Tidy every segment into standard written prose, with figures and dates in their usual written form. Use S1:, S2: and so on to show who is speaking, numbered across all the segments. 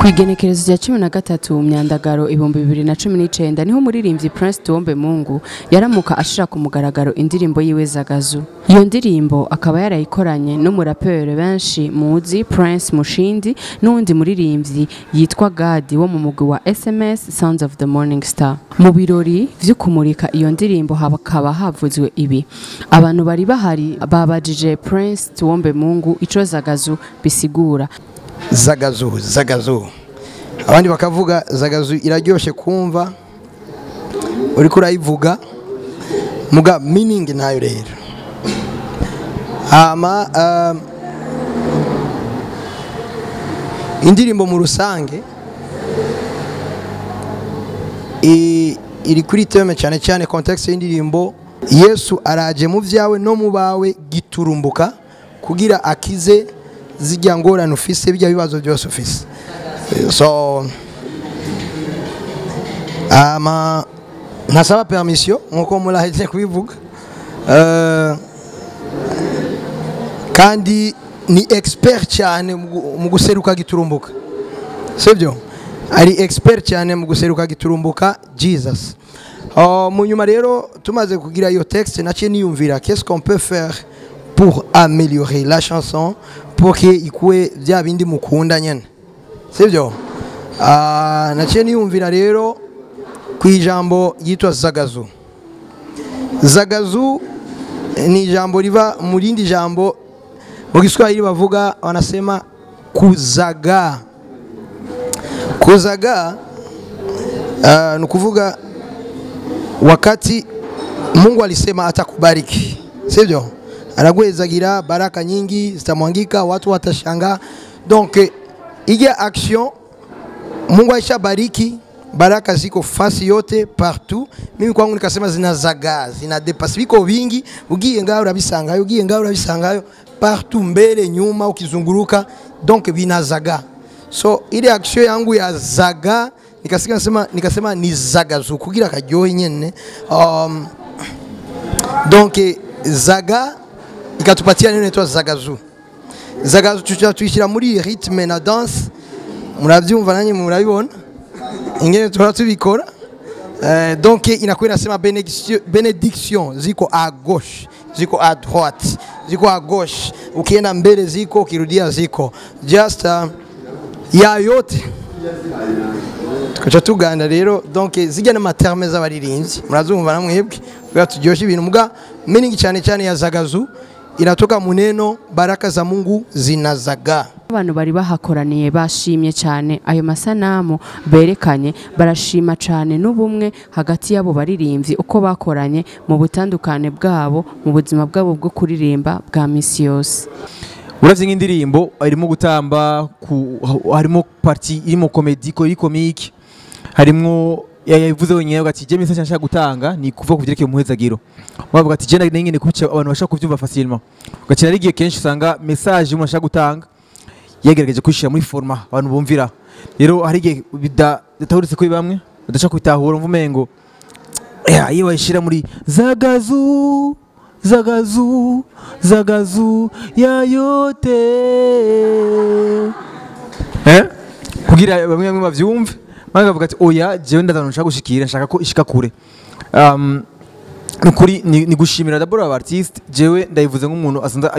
S1: Kw'igenekerezo rya 13 Myandagaro 2019 niho umuririmbyi Prince Tuombe Mungu yaramuka ashira ku mugaragaro indirimbo yiwe Zagazu. Iyo ndirimbo akaba yarayikoranye n'umuraperi benshi muzi Prince Mushindi n'uwundi muririmbyi yitwa Gadi wo mu mugwi wa SMS Sounds of the Morning Star. Mu birori vyo kumurika iyo ndirimbo hakaba havuzwe ibi. Abantu bari bahari babajije Prince Tuombe Mungu ico Zagazu bisigura.
S2: Zagazu, Zagazu. Abandi bakavuga Zagazu iraryoshe kumva uriko urayivuga muga meaning nayo rero. Hama indirimbo mu rusange iri kuri theme cyane cyane context y'indirimbo Yesu araje mu vyawe no mu bawe giturumbuka kugira akize zijya ngorane ufise bijya bibazo byose ufise. So ama nasaba permission nkuko muraheze kubivuga, kandi ni expert cyane mu guseruka giturumbuka, sibyo? Ari expert cyane mu guseruka giturumbuka Jesus. Mu nyuma rero tumaze kugira iyo texte naciye niyumvira qu'est-ce qu'on peut faire pour améliorer la chanson pour que ikue bya bindi mukunda nyene, sibyo? Naciye niyumvira rero ku ijambo yitwa Zagazu. Zagazu ni ijambo riva mu rindi jambo mu Kiswahili bavuga, wanasema kuzaga. Kuzaga ni kuvuga wakati Mungu alisema atakubariki, sivyo? Anagwezagira baraka nyingi zitamwangika, watu watashangaa. Donc ile action Mungu aishabariki, baraka ziko fasi yote partout. Mimi kwangu nikasema zinazaga, zina dépasse, biko vingi, ugiye ngaho urabisangayo, ugiye ngaho urabisangayo, partout, mbele nyuma ukizunguruka, donc binazaga. So ile action yangu ya zaga nikasema ni Zagazu kugira karyohe nyene. Donc zaga ikatupatia neno inaitwa Zagazu. Zagazu tuishira muri rythme na danse, muravyumva nanyi murabibona ingene turatubikora. Donc inakuwa inasema benediction ziko à gauche, ziko à droite, ziko à gauche, ukienda mbele ziko, ukirudia ziko, just ya yote tukaca tuganda rero. Donc zijya n'amaterme z'abaririmbyi murazumva namwebwe kugira turyoshe ibintu, muga meaning cyane cyane ya Zagazu inatoka muneno baraka za Mungu zinazaga.
S1: Abantu bari bahakoraniye bashimye cyane ayo masanamu berekanye, barashima cyane n'ubumwe hagati yabo baririmbyi uko bakoranye mu butandukane bwabo mu buzima bwabo bwo kuririmba bwa misi yose.
S3: Uravye nk'indirimbo irimo gutamba, harimo partie irimo comedy ko comique, harimo yavuze wenyine ati je message nshaka gutanga ni kuva kuvyerekeye umuhezagiro. Bavuga ati je nengene kubica abantu bashaka kuvyumva facilement. Ugakina rigiye kenshi usanga message umuntu ashaka gutanga yagerageje kwishira muri forma abantu bumvira. Rero hari igihe bidatahuritse kuri bamwe badashaka kwitahura, umva umengo iyo wayishira muri Zagazu Zagazu Zagazu ya yote, kugira bamwe bamwe bavyumve, bakavuga ati oya jewe ndazana nshaka gushikira, nshaka ko ishika kure. Nukuri ni gushimira d'abord aba artiste. Jewe ndayivuze nk'umuntu asanzwe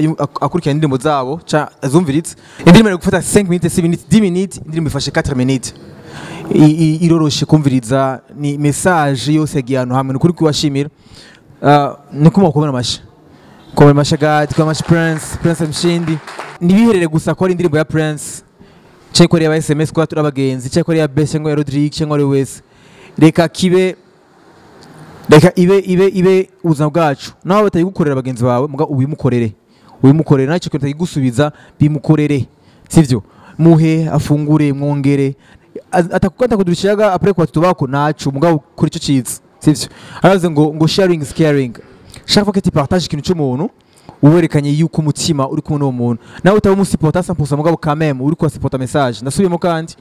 S3: akurikirana indirimbo zabo ca azumviritse. Indirimbo iri gufata 5 minutes, 6 minutes, 10 minutes, indirimbo ifashe 4 minutes. Iroroshe kumviriza, ni message yose yagiye ahantu hamwe. Nukuri kubashimira. Nukuma kubona amasha. Kubona amasha God, kubona amasha Prince, Prince Mshindi. Nibiherere gusa ko ari indirimbo ya Prince. Cyangwa ko ari ya SMS kwa turabagenzi, cyangwa ko ari ya Best, cyangwa ya Rodrigue, cyangwa ari wese. Reka kibe, reka ibe ibe ibe ubuzima bwacu. Nawe batayigukorera bagenzi bawe, muga ubimukorere. Ubimukorere nacyo kitayigusubiza, bimukorere. Sivyo? Muhe afungure, mwongere. Atakukata kudushaga apre kwa tubako nacu muga kuri ico ciza. Sivyo? Aravuze ngo sharing is caring. Chaque fois que tu partages ikintu cy'umuntu uwerekanye yuko umutima uri kumwe n'uwo muntu, nawe utaba umusupporta 100% mugabo quand même uri ko supporta message. Ndasubiyemo kandi,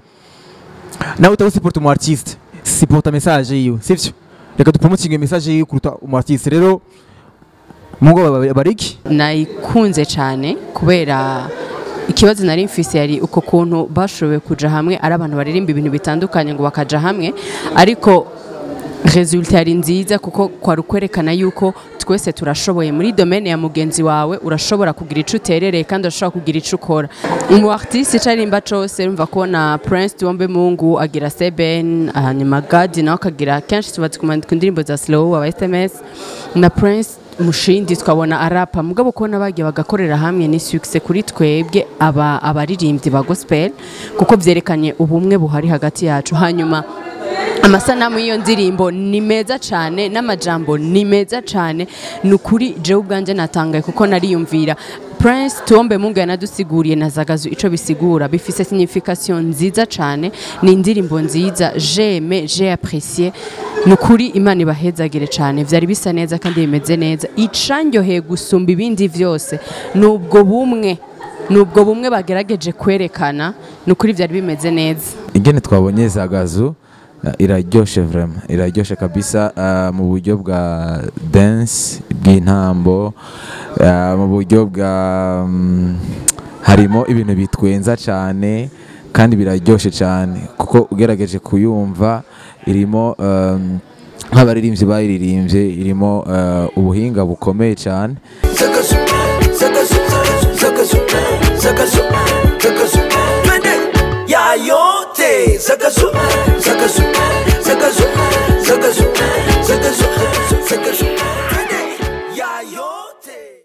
S3: nawe utaba usupporta umu artiste, supporta message yiwe, sivyo? Reka dupromotinge message yiwe kuruta umu artiste. Rero Mungu abariki.
S1: Nayikunze cyane kubera Ikibazo nari mfise yari uko kuntu bashoboye kuja hamwe ari abantu baririmba ibintu bitandukanye ngo bakaja hamwe, ariko résultat yari nziza kuko kwari ukwerekana yuko twese turashoboye. Muri domaine ya mugenzi wawe urashobora kugira ico uterereye kandi urashobora kugira ico ukora. Umu artiste ico aririmba cose, urumva ko na Prince Tuombe Mungu agira Seben, hanyuma Gadi nawe akagira, kenshi tuba ku ndirimbo za slow aba SMS, na Prince Mushindi twabona arapa. Mugabo kubona bagiye bagakorera hamwe ni succès kuri twebwe aba abaririmbyi ba gospel, kuko vyerekanye ubumwe buhari hagati yacu. Hanyuma amasanamu y'iyo ndirimbo ni meza cyane n'amajambo ni meza cyane. Ni ukuri jewe ubwanjye natangaye kuko nariyumvira Prince Tuombe Mungu yanadusiguriye na Zagazu ico bisigura, bifise signification nziza cyane. Ni indirimbo nziza, j'aime, j'ai apprécié. Ni ukuri Imana ibahezagire cyane, vyari bisa neza kandi bimeze neza. Icanyoheye gusumba ibindi vyose nubwo bumwe, nubwo bumwe bagerageje kwerekana. Ni ukuri vyari bimeze neza.
S4: Ingene twabonye Zagazu iraryoshe, vraiment iraryoshe kabisa, mu buryo bwa dance, bw'intambo, mu buryo bwa harimo ibintu bitwenza cyane kandi biraryoshe cyane, kuko ugerageje kuyumva irimo nk'abaririmbyi bayiririmbye, irimo ubuhinga bukomeye cyane.
S5: Zagazu, zagazu, zagazu, zagazu.